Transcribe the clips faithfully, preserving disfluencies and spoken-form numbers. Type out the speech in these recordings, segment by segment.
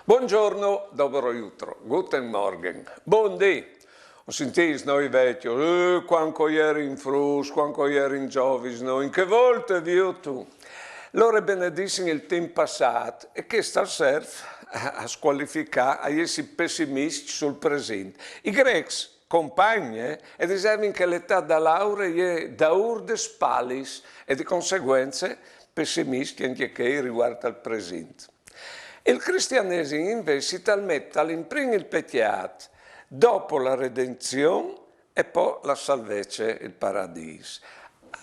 Buongiorno, dobro jutro, guten Morgen, bundì. O sintìs, no, i vecjos, eh, cuant che o jerin fruts, cuant che o jerin zovins, no, in chê volte, viôt tu. Lôr a benedissin il timp passât, e chest al serf a, a scualificâ, a jessi pessimiscj sul presint. I Grecs, compagn, eh, a disevin che l'etât dal aur e je daûr des spalis e di conseguence pessimiscj ancje chei rivuart al presint. Il cristianesim invezit al met tal imprin il pecjât, dopo la redenzion e po la salvece, il paradîs.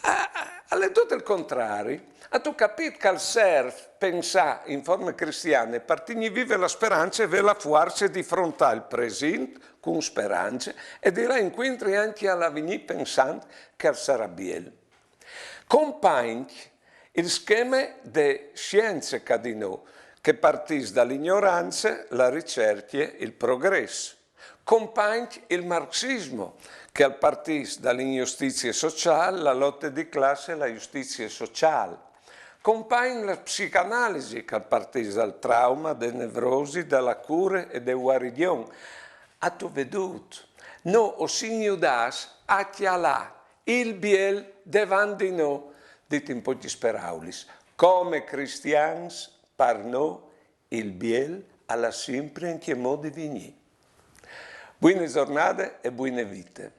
Ah, al è dut il contrari. Âstu capît che al serf pensâ in forme cristiane par tignî vive la sperance e vê la fuarce di frontâ il presint cun sperance e di lâ incuintri ancje al avignî pensant che al sarà biel. Compagn il scheme de sience ca di nô, che partìs da l'ignorance, la ricercje, il progrès. Compagn il marxismo, che al partìs da l'injustizie sociâl, la lote di classe e la justizie sociâl. Compagn la psicanalisi, che al partìs dal trauma, de nevrosi, da la cure e de guarigjon. Âstu vedût? Nô o sin judâts a cjalâ il biel devant di nô. Dit in pocjis peraulis, come cristians, par nô il biel al à simpri ancjemò di vignî. Buine zornade e buine vite.